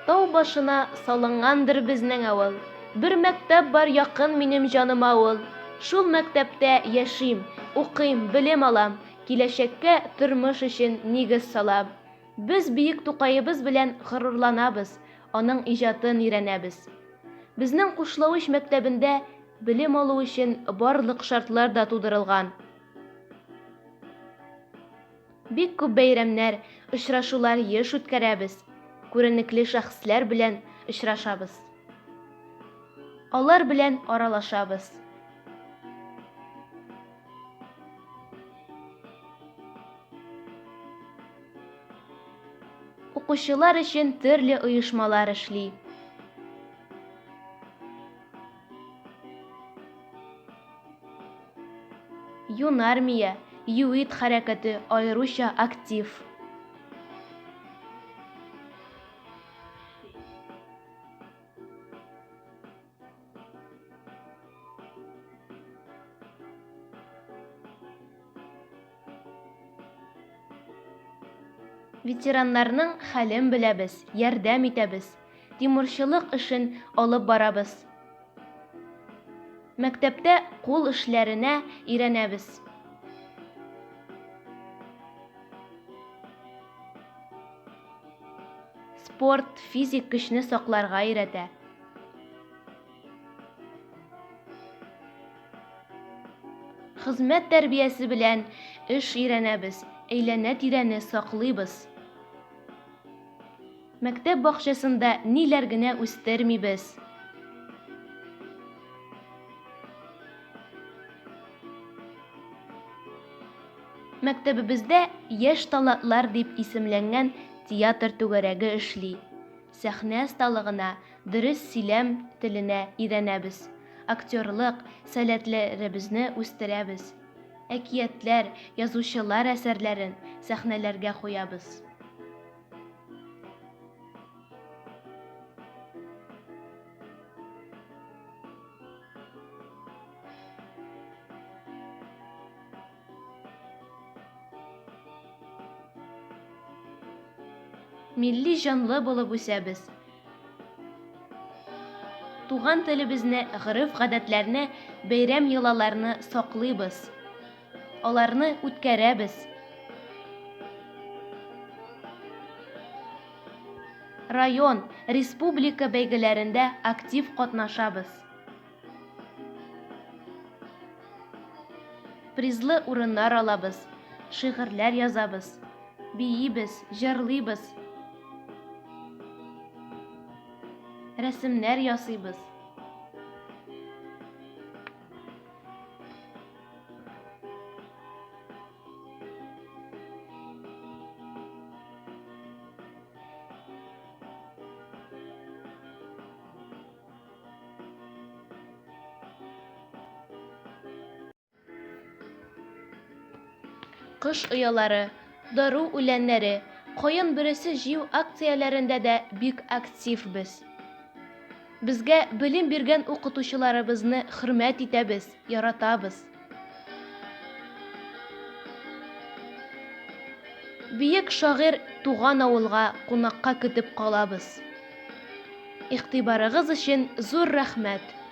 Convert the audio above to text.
Тау башына салынгандыр безнең авыл. Бер мәктәп бар якын минем җаныма ул. Шул мәктәптә яшим, укыйм, белем алам, киләчәккә тормыш өчен нигез салам. Без бөек Тукаебыз белән горурланабыз, аның иҗатын өйрәнәбез. Безнең Кушлавыч мәктәбендә белем алу өчен барлык шартлар да тудырылган. Бик күп бәйрәмнәр, очрашулар еш үткәрәбез, күренекле шәхесләр белән очрашабыз. Алар белән аралашабыз. Укучылар өчен төрле оешмалар эшли. Юнармия, ЮИД хәрәкәте аеруча актив. Ветераннарның хәлен беләбез, ярдәм итәбез, тимурчылык эшен алып барабыз. Мәктәптә кул эшләренә өйрәнәбез. Спорт физик көчне сакларга өйрәтә. Хезмәт тәрбиясе белән эш өйрәнәбез, әйләнә-тирәне саклыйбыз. Мәктәп бакчасында ниләр генә үстермибез. Мәктәбебездә Яшь талантлар дип исемләнгән театр түгәрәге эшли. Сәхнә осталыгына, дөрес сөйләм теленә өйрәнәбез, актерлык сәләтләребезне үстерәбез. Әкиятләр, язучылар әсәрләрен сәхнәләргә куябыз. Милли җанлы булып үсәбез. Туган телебезне, гореф-гадәтләрне, бәйрәм-йолаларны саклыйбыз. Аларны үткәрәбез. Район, республика бәйгеләрендә актив катнашабыз. Призлы урыннар алабыз, шигырьләр язабыз, биибез, җырлыйбыз, рәсемнәр ясыйбыз. Кош оялары, дару үләннәре, каен бөресе җыю акцияләрендә дә бик актив без. Безгә белем биргән укытучыларыбызны хөрмәт итәбез, яратабыз. Бөек шагыйрь туган авылга кунакка көтеп калабыз. Игътибарыгыз өчен зур рәхмәт!